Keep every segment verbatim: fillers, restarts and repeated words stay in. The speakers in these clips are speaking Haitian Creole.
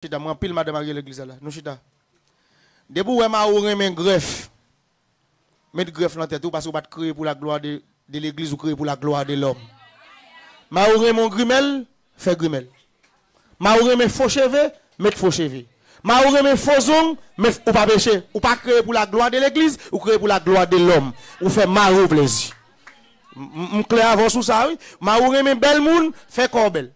Chita, mwen anpil madanm marye legliz la la. Nou chita. Depi w wè mari w renmen grèf, met grèf nan tèt ou, paske w pa t kreye pou laglwa de, de legliz, ou kreye pou laglwa de lòm. Mari w renmen w grimèl, fè grimèl. Mari w renmen fo cheve, met fo cheve. Mari w renmen fo zong, met, ou pa peche. Ou pa kreye pou laglwa de legliz, ou kreye pou laglwa de lòm. Ou fè mari w plezi. M, m, m klè avè w sou sa, wi. Mari w renmen bèl moun, fè kò w bèl.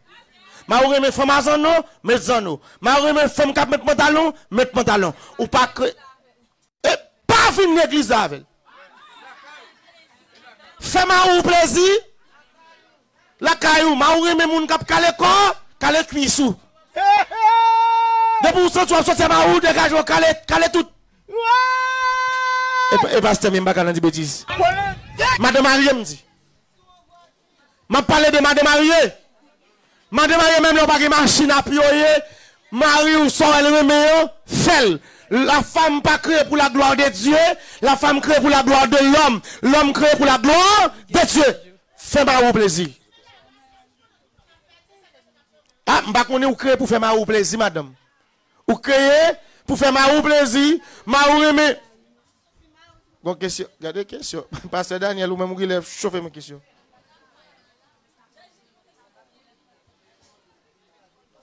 Mari w renmen fanm a zanno, met zanno. Mari w renmen fanm k ap met pantalon, met pantalon. Ou pa kre-, e pa vin legliz la avè l. Fè mari w plezi lakay ou. Mari w renmen moun k ap kale kò, kale kwis ou. Depi w santi w ap sòti a mari w, degaje w, kale, kale tout. E, e pastè, men m pa ka nan di betiz. Madan marye, m di. M ap pale de madan marye. Madan marye, menm lè w pa gen machin ap yoye, mari w, sa w wè l renmen an, fè l. La femme pas créée pour la gloire de Dieu, la femme créée pour la gloire de l'homme. L'homme créé pour la gloire de Dieu. Fè mari w plezi. A, m pa konnen ou kreye pou fè mari w plezi, madanm. Ou kreye pou fè mari w plezi, mari w renmen. Bon, kesyon, gade kesyon. Pastè Daniel, ou menm ou genlè chofe mwen kesyon.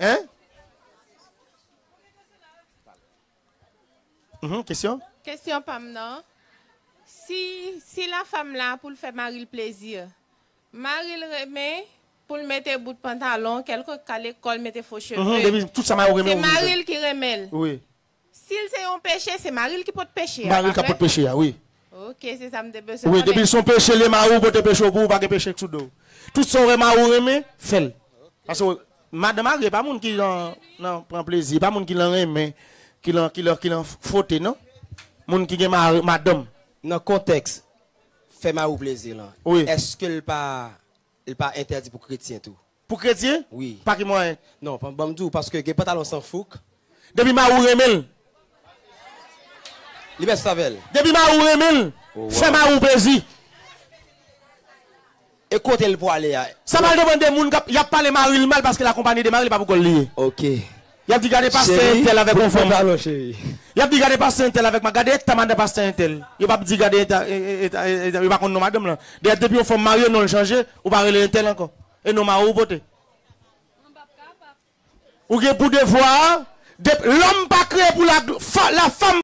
Hein? Mhm, kesyon? Kesyon pa m nan. Si, si la femme la pou l fè mari l plezi, mari l renmen pou l mete bout pantalon, kèlkonk kale kò l, mete fo cheve. Mhm, depi tout sa mari w renmen, se mari l ki renmen l. Wi. Si l se yon peche, se mari l ki pot peche a, mari l ka pot peche a, wi. Ok, se sa m te bezwen konnen. Wi, depi l se yon peche, lè mari w pote peche w pou ou, pa gen peche k sou do w. Tout sa w wè mari w renmen, fè l. Paske madan marye pa moun ki nan, nan pran plezi, pa moun ki nan renmen, ki nan, ki nan, ki nan fwote, non. Moun ki gen mari, madanm. Nan kontèks fè mari w plezi lan, wi, èske l pa, l pa entèdi pou kretyen tou? Pou kretyen? Wi. Pa ki mwayen? Non, ban, ban m di w, paske gen pantalon san fouk. Depi mari w renmen l. Li mèt avè l. Depi mari w renmen l, fè mari w plezi. E kote l pwale a? Sa pral depann de moun k ap, y ap pale mari l mal paske l akonpaye de mari l, e pa pou kò l li ye. Ok. Y ap di gade pastè entèl avèk yon fanm. Y ap di gade pastè entèl avèk ma-, gade eta madan pastè entèl. Yo p ap di gade eta, e, e, eta, e, eta, yo pa konn non madanm lan. Dayè depi yon fanm marye, non l chanje, ou pa rele entèl ankò. E non mari w pote. Ou gen pou devwa, de, lòm pa kreye pou la, fa-, la femme